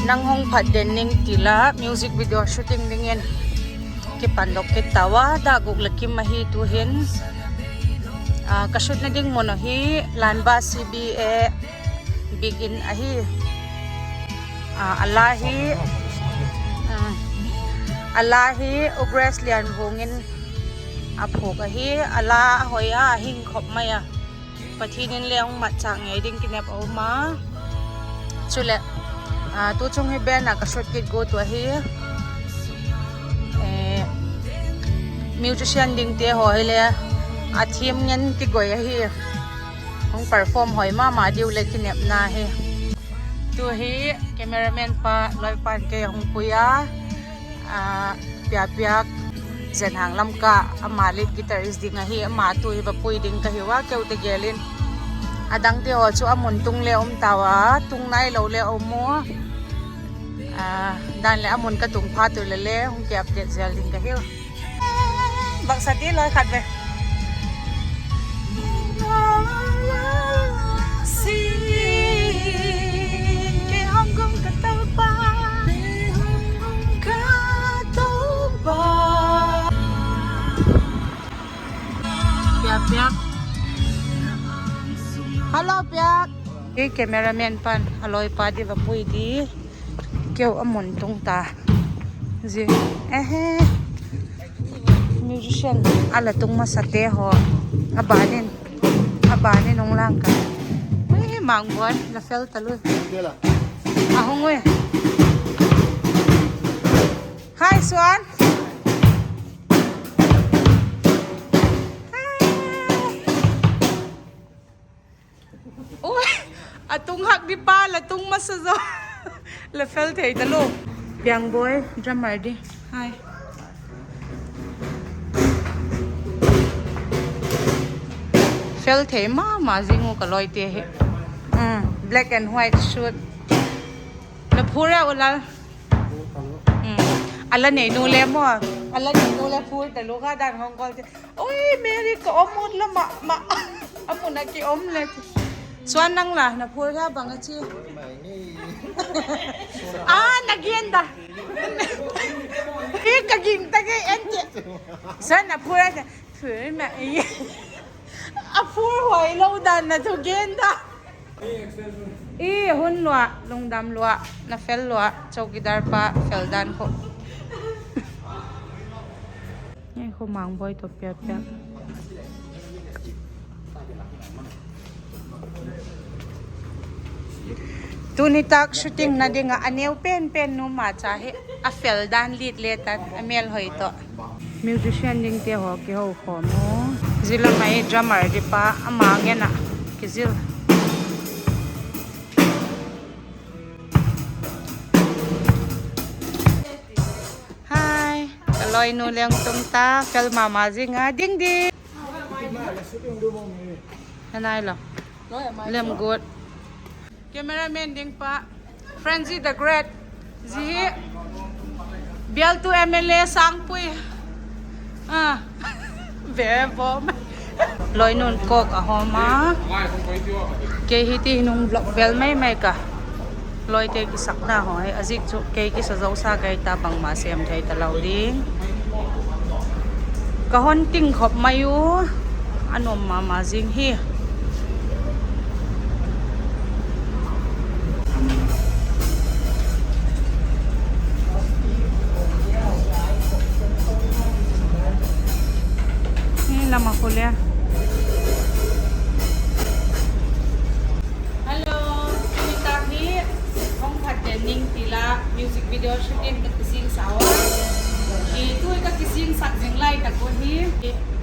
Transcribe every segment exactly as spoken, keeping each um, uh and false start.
Nang hung phat den ning ti la music video shooting dingin kipandok kit tau a, dak guk leh kim ahi tu'hin. Ka shootna ding mun ahi Lanba C B A bik in ahi. A la hi, a la hi U Grace Lianvung in a phuak ahi. A la a hoi a, a hing khop mai a. Pathian in le hung matchâk ngei ding kinep a um a. Chuleh, tu chung hi band a ka shoot kit guat uh ahi. Musician dingte haw hile a thiam ngen kigoi ahi. Hung perform hoi ma ma diu leh kinepna hi. Tu hi cameraman pa Loipa'n kei a hung pui a, Piapiak Zenhang Lamka, ama lead guitarist ding ahi, ama tu hi va pui ding ka hiu a, keute gel in. A dangte haw chu a mun tung le um tau a, tung nailo le um u. Dan leh a mun ka tung phat u leh le hung ki update zel ding ka hiu. Baksa ti loi khat ve. Hello, Piak. Kei cameraman pa'n a loipa di va pui di. Keu a mun tung ta. Zia, ehe. Musician a la tung masate haw. A ban in, a ban in hung lang ka. Ui, Mangbuai, la fel ta lui. A hung ui. Hi, Suan. Ui, a tung hak di pa la tung masa zaw. La fel thei talo. Piangboi, drummer di. Hi. Fel thei ma ma zing u ka lawite hi. Black and white suit. La phur a u Lal. A la neinu le maw. A la neinu le phur talu kha dan hong kol ti. Oi, Mary ka om ut la ma ma. A mun a ki om le. Suan nang la, na phur kha bang a chi. A, na gen da. I ka ging ta ke en ti. Suan na phur a, phur ma i. A phur hoi lo dan na thu gen da. I hun lua, lungdam lua, na fel lua, chowkidar pa fel dan khu. Ei khu Mangboi tawh piak piak. Tuni tak shooting na ding ah a neu pen pen nu ma cha hi, a fel dan lit le tan, a mêl hoi tawh. Musician dingte haw kiho khawm u. Zia lam ah drummer di pa ama ngen ah kizil. Hi, ka lawinu leng tung ta, fel ma ma zing a ding di. Anai lo. Lem gut. Cameraman ding pa, Francis the Great. Zia hi, Bialtu M L A Sangpui. A, ve bawm. Lawinun coke a hawm a. Kei hi ti nung vlog vel mai mai ka. Lawite kisakna haw hi a zik chu kei kisa zosa ka hi ta, bangma sêm thei talo ding. Ka hon ting khop mai u, a nuam ma ma zing hi. Hi lam ah khu le. Hello, tuni tak hi hong phat den ning ti la music video shooting ka kizing sa a. I tu ka kizing sak zing lai tak u hi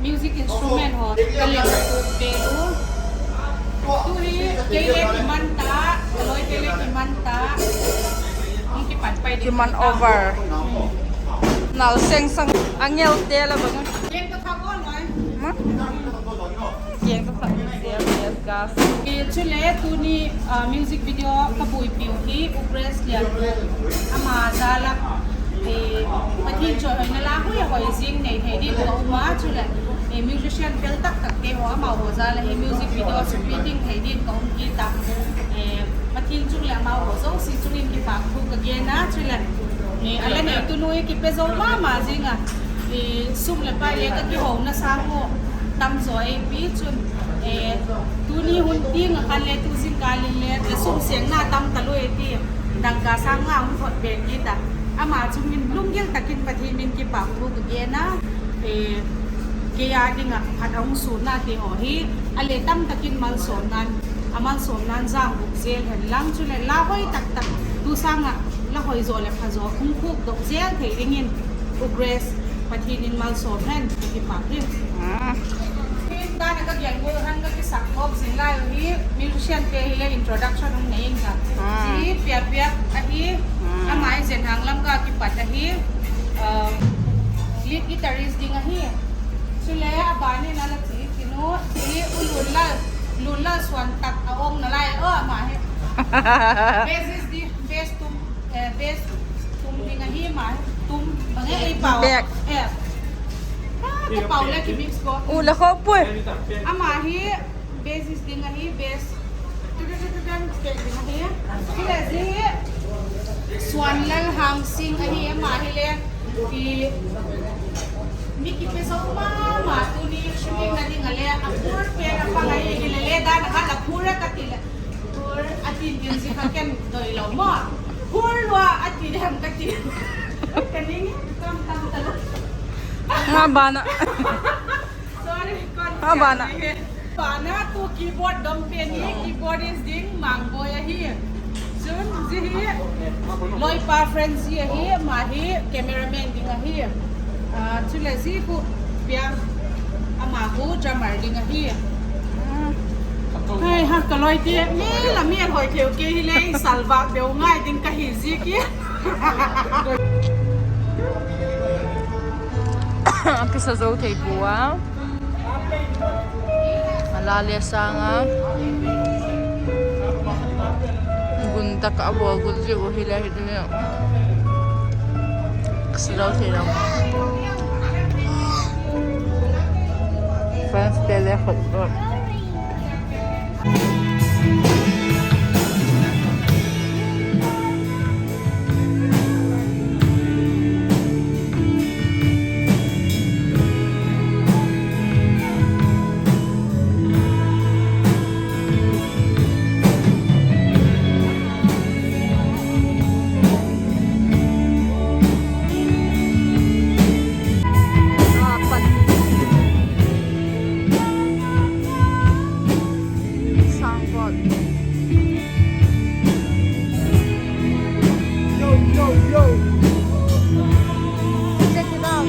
music instrument haw ka lem tu pe u. Tu hi kei le kiman ta, ka lawite le kiman ta. Hung kipan pai ding kiman over. Nal seng sang angel te la bang. Leng ka phak aw loi. Ma? Kiang ka phak zel zel gas. Chule tuni music video ka buaipiu hi U Grace Lianvung, ama jal ah Pathian chawihoina la hoi a hoi zing nei thei ding ka um a, chule musician fel tak takte haw amau haw jal ah hi music video shooting thei ding ka um kit a. Pathian chung leh amau haw zosia chung in kipâk thu Ka gen a chuleh, a la neitu nu i kipe zo ma ma zing a, sum leh pai le ka kihona sâng u tam zaw ei pi chun, tuni hun tiang ah khan le tu zingkâl in le la sum sêngna tam talua ei ti, dangka sâng nga hun thot be kit a. Ama chung in lunggil tak in Pathian min kipâk thu ka gen a, kei â ding ah phat a hung sûnnate haw hi a le tam tak in malsawmna'n, a malsawmna'n zang bûk zel hen lang chuleh la hoi tak tak tu sâng ah la hoi zaw leh pha zaw hung khukdok zel thei dingin, U Grace, Pathian in malsawm hen, ka kipâk hi. Dan a ka gen gual khan ka kisak khawk zing lai uh hi, musiciante hi le introduction hung nei ing ka. Zia hi Pia Pia ahi, ama hi Zenhang lam ka kipat ahi, lead guitarist ding ahi. Chule a ban in a la chi tin u hi U Lunlal, Lunlal Suantak a um nalai aw ama hi. Bassist ding, bass tum, bass tum ding ahi ama hi, tum bang e ei pau. Ka pau le ki mix ko. U la kho pui. Ama hi bassist ding ahi, bass. Tu tu tu tu tu ding ahi. Hile zi hi Suanlal Hangsing ahi, ama hile mi kipe zo ma ma, tuni shooting na ding a le a phur pen a pang ahi, hile le dan a khan a phur a ka ti leh, phur a tin tin zi kha ken doi lo maw. Phur lua a ti dem ka ti. Ka ning tam tam ta lo. Nga ban a. Sorry, kon a ban a. Ban a tu keyboard dom pen hi keyboardist ding Mangboi ahi. Chun zi hi Loipa Frenzy ahi, ama hi cameraman ding ahi. Chule zi khu Piang, ama khu drummer ding ahi. Hai ha, ka loite, mi la mi hoi theu kei hile, salvâk deu ngai ding ka hi ziak i. A kisa zo thei pua. A la le sâng a, gun tak a bawl gun ziak uh hile hi. Kisa zo thei lo. Fanste le khop lo. Sangkot. Yo, yo, yo. Check it out.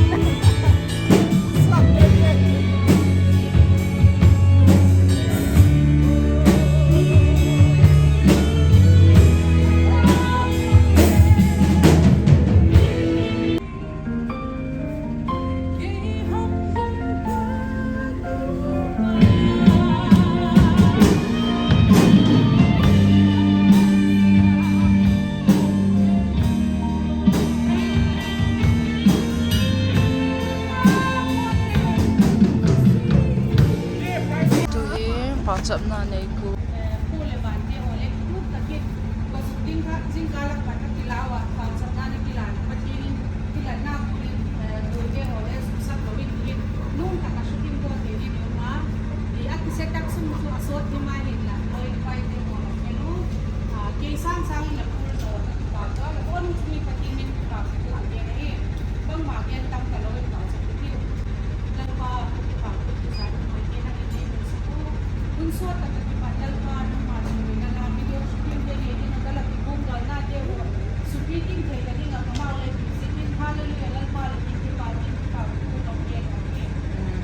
Tu hi pauchapna nei ku. Pu leh pate haw le kituak tak in, ka suk ding kha zingkal a pat a kilau a, pauchapna na kila, Pathian in kilatna gual in, gualte haw le suksak lo in, nuam tak a suk in gual thei ding i um a, a kisetup sung chu a sawt hi mai hinla, loi leh paite haw la khen u, kei sâng sâng in la pur zaw, la kipâk zaw, la bawn chung in Pathian in kipâk thu a gen ahi, bangma gen tam talo in pauchap i tiu. Lalpa, kipâk thu kisa mai te na in nei mun suk u. Hun sawt tak a kipat Lalpa, nangma chun la la video shooting te nei ding a ka la kigualnate haw, supi tin thei ka ding a ka mau le pi si tin, Hallelujah, Lalpa le kin kipâk, kin kipâk thu ka gen ahi.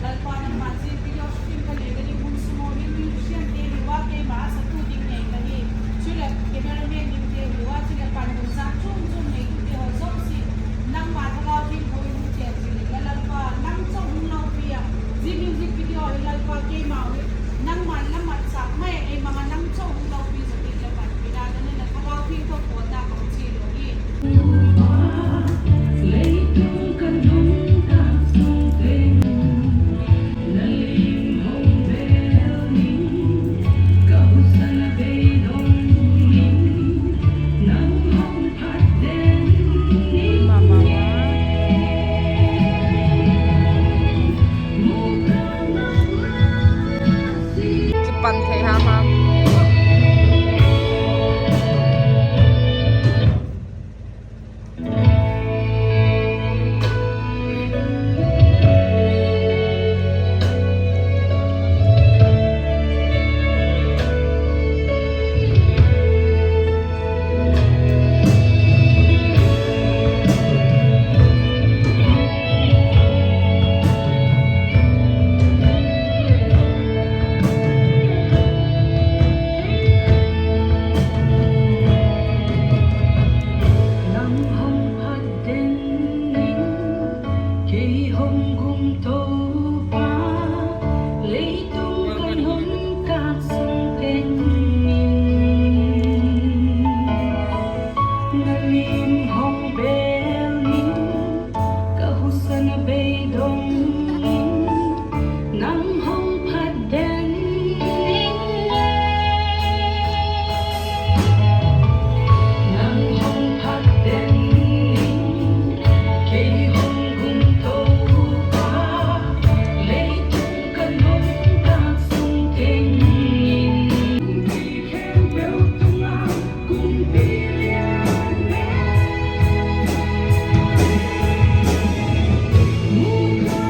Lalpa, nangma zia video shooting ka nei ka ding hun sung haw hi musiciante hi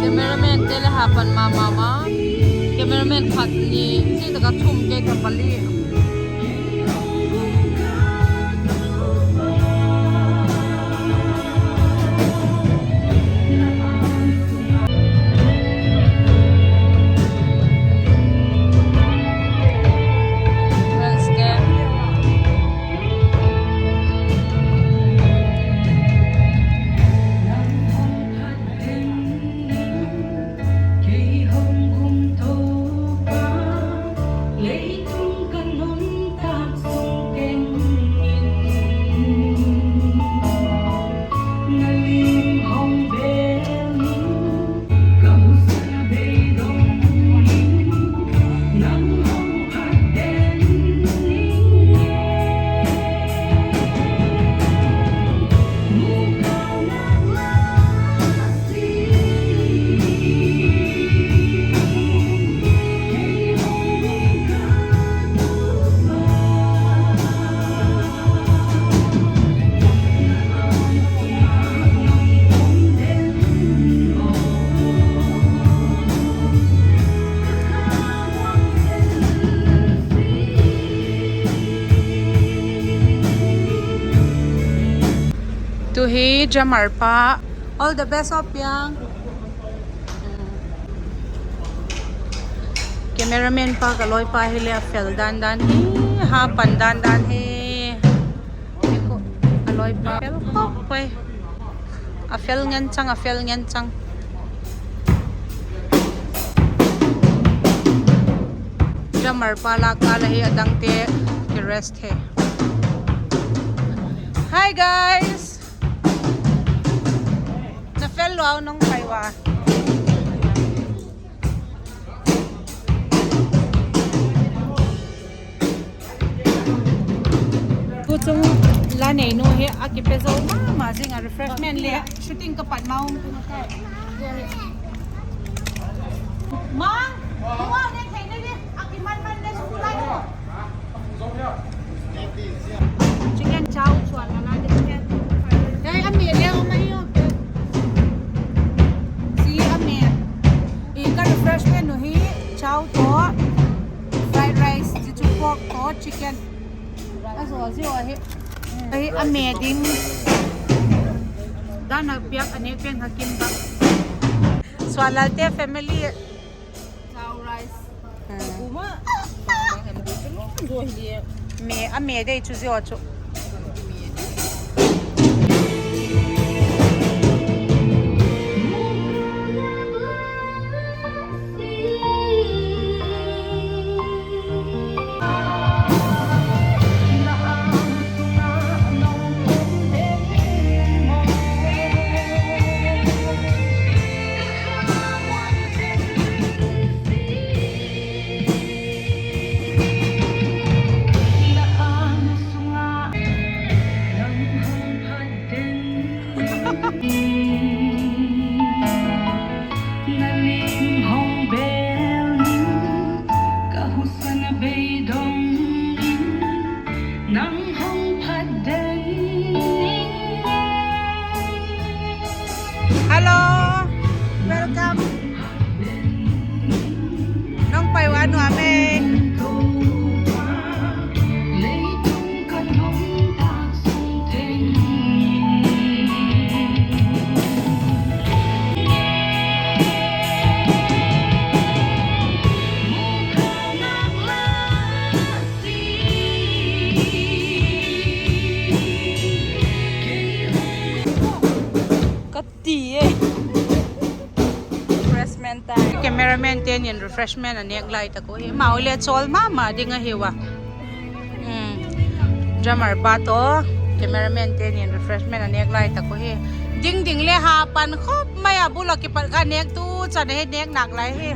Cameraman te le ha pan ma ma ma. Cameraman khat ni, chi tak a thum, kei ka pali. Tu hi drummer pa, all the best aw Piang. Cameraman pa ka lawipa hile a fel dan dan hi, ha pan dan dan hi. A lawipa fel khawp poi. A fel ngen chang, a fel ngen chang. Drummer pa lak kâl ahi, a dangte ki rest he. Hi guys. Na fel lua u nong pai ua. Tuchung la neinu hi a kipe zo ma ma zing a, refreshment le shooting ka pat ma um tu na kai. Ma, ma ne thei ne di, a kiman man le school lai u. Chicken chow chuan mana te. Ei, a mi le um ahi u. Si a mi. I ka refreshment nu hi chow tawh, fried rice, ti chu pork tawh chicken. A zaw zia ahi. Ei, a mi ding. Dan a piak a nêk peng ha kim bak. Suanlalte family. Chow rice. Me, a me dei chu zia chu. Hello, welcome. Nong pai ua nuam e. Ka ti e. Refreshment time. Cameraman te'n refreshment a nêk lai tak uh hi. Amau le chawl ma ma ding ahiu a. Drummer pa tawh. Cameraman te'n refreshment a nêk lai tak uh hi. Ding ding le ha pan khop mai a, bul ah kipat kha nêk tu chan ahi, nêk nâk lai hi.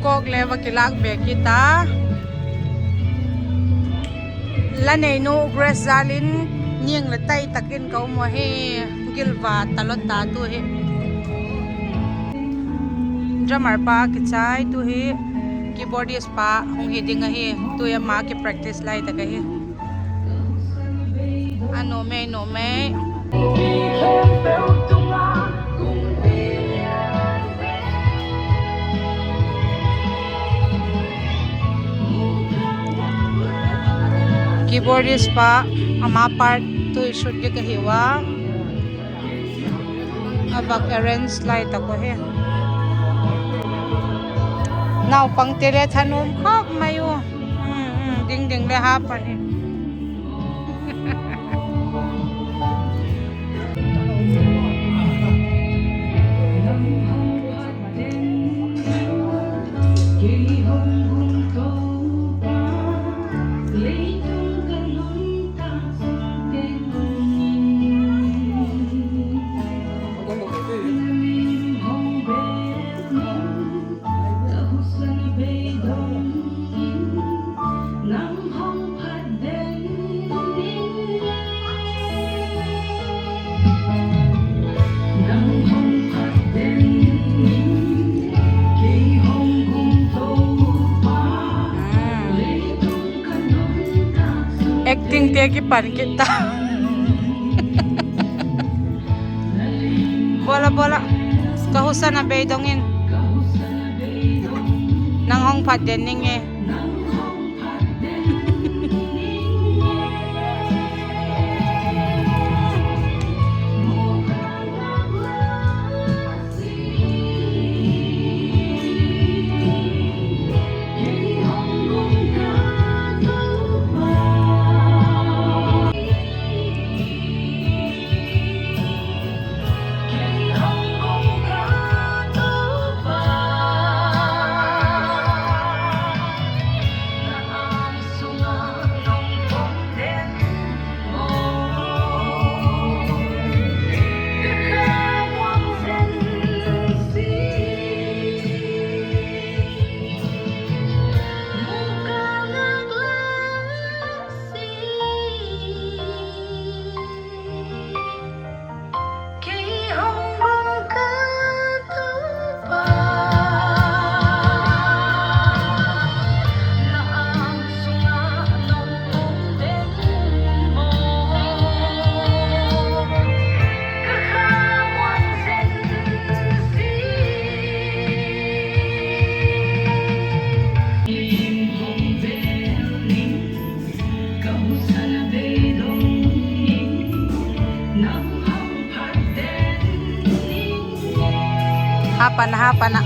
Coke le va kilâk bêk kit a. La neinu Grace jâl in ning leh tai tak in ka um uh hi, gilva talo ta tu hi. Drummer pa kichai tu hi, keyboardist pa hung hi ding ahi, tu ama kipractice lai tak ahi. A nuam e, nuam e. Keyboardist pa, ama part tu hi shoot ding ahi ua. A vak arrange lai tak uh hi. Naupangte le thanuam khop mai u. Ding ding le ha pan hi. Actingte kipan kit ta. Bawl a, bawl a. Ka husa na beidong in, nang hung phat den ning e. Hapan, hapan a.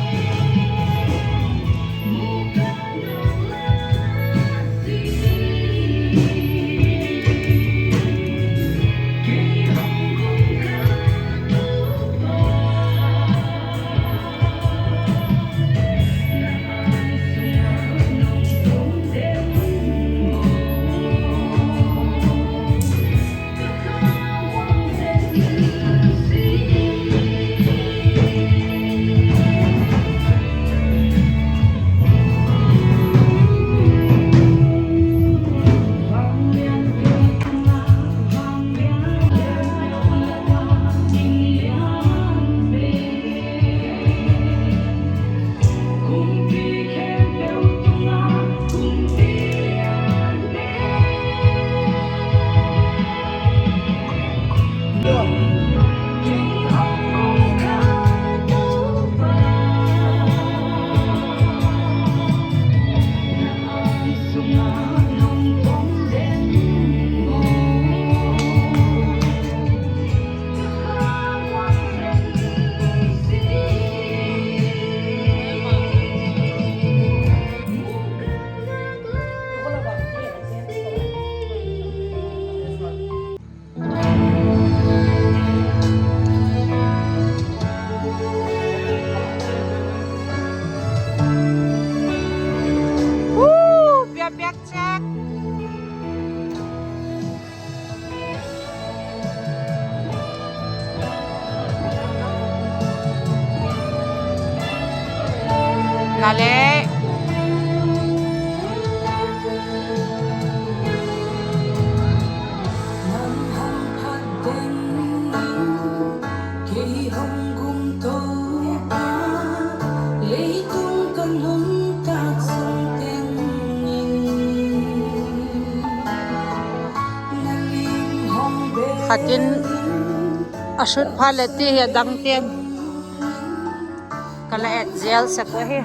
Ka le. Khat in a sut phat leh ti hi a dang tiang ka la et zel sek ahi.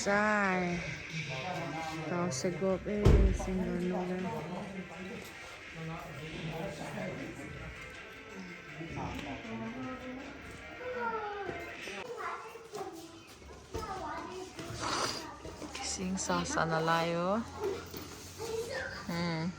Sai. Tau se gop e, single no le. Sing sa sa na lai u. Hmm.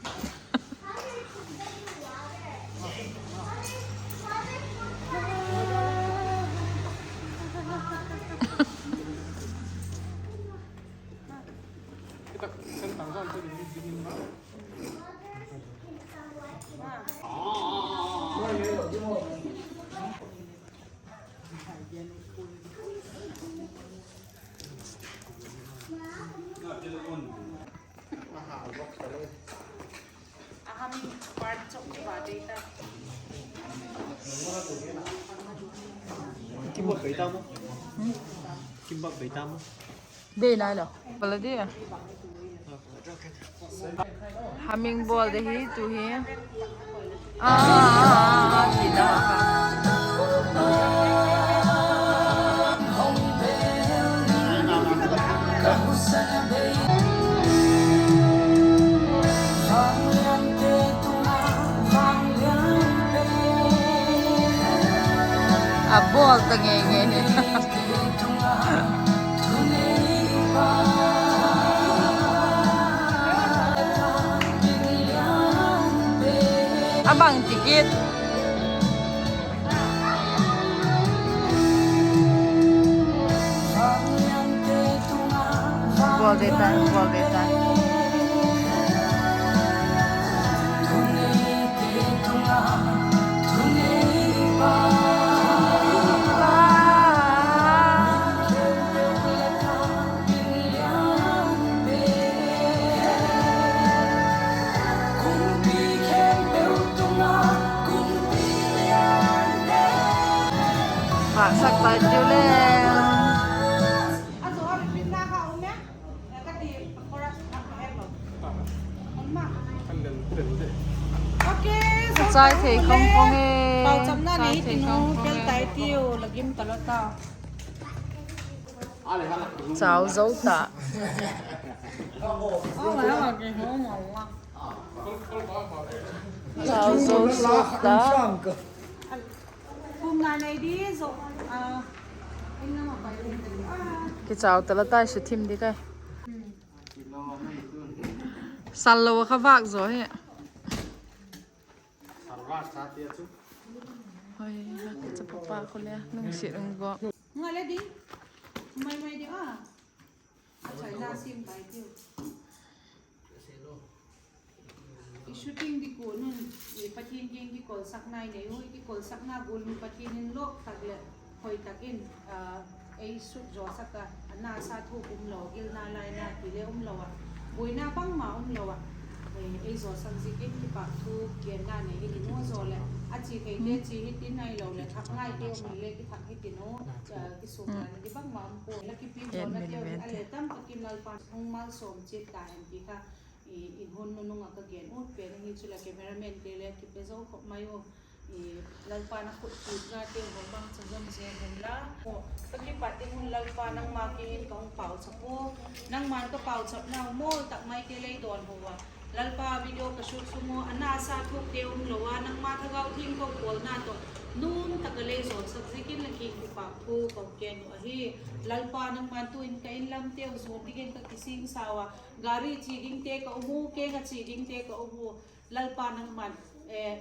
Kimbap bei ta maw? Hmm? Kimbap bei ta maw? Bei lai lo. Bala dia. Humming bawl de hi tu hi. Ah, ah, ah, ah, ti da. A bawl ta ngei ngei hi. A bang ti kit. Bawl ve ta, bawl ve ta. Pha sak tai tiu le. Chai thei khong khong e. Pauchapna nei ti nu, pel tai tiu, la gim ta lo ta. Chau zo ta. Chau zo suak ta. Kichau ta la tai, su thim di kai. Sal lo kha vak zo hi. Hoi, ka chapa pa khu le lungsiat um go. Nga le di. Mai mai di a. A chaina sim tai tiu. I shooting di ku nun, i Pathian kiang kikolsakna i nei u, i kikolsakna gual nu Pathian in lawk tak leh hoi tak in, ah, ei sut zawsak a, a nasa thu um lo, gilna laina ti le um lo a, buaina bangma um lo a, eh, ei zawsak ziakin kipakthu genna nei hi ti nu zaw leh, a chi theite chi hi tin ahilo leh, thak ngaite um le kithak hi ti nu, ah, kisukna di bangma um pua. La kipi zawna teu hi a le tam tak in Lalpa'n hung malsawm chiat ta hen ti kha, i, i hun nunung ah ka gen ut pen ahi. Chuleh cameraman te le kipe zo khop mai u. I, Lalpa'n a khut kipna te haw bang cha zom ze hen la. Ka kipat ding hun Lalpa nangma kiang in ka hung pauchap u. Nangma'n ka pauchapna u mawl tak maite lei dawnhu a, Lalpa, video ka shoot sung u a nasa thukte um lo a, nangma Thagau Thiangtho pawlna tawh nuam tak a lei zawsak ziakin la kiang kipakthu ka gen uh ahi. Lalpa, nangma'n tu'n ka in lamteu zuan dingin ka kisingsa ua, gari chi dingte ka um u, keng a chi dingte ka um u. Lalpa, nangma'n, eh,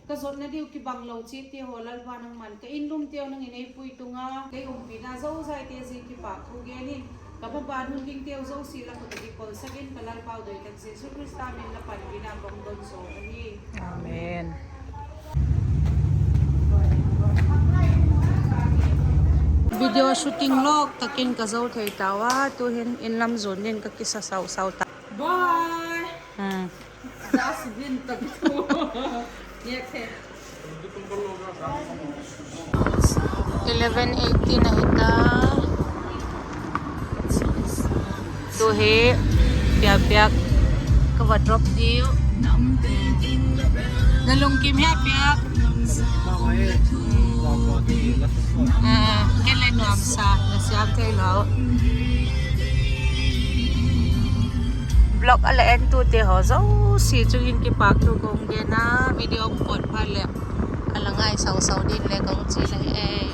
ka zotna diu kibang lo chiate haw, Lalpa, nangma'n ka in lumteu nang in ei pui tung a, kei umpina zozaite zing kipakthu gen in, ka maban hun dingteu zosia la khut ah kikolsak in, ka Lalpau doi tak Jesu Khrista min la panpina ka hung don zaw ahi. Amen. Video shooting lawk tak in ka zo thei tau a, tu'hin in lam zuan dingin ka kisa sau sau ta. Bye. Hmm. Eleven eighteen ahi ta. Tu hi, Piak Piak ka va drop diu. Na lungkim hia, Piak? Hmm, ken le nuamsa, na siam thei lo. Vlog a la entute haw zosia chung in kipâkthu ka hung gen a, video hung pawt phat leh a la ngai sau sau ding le ka hung chial ahi e.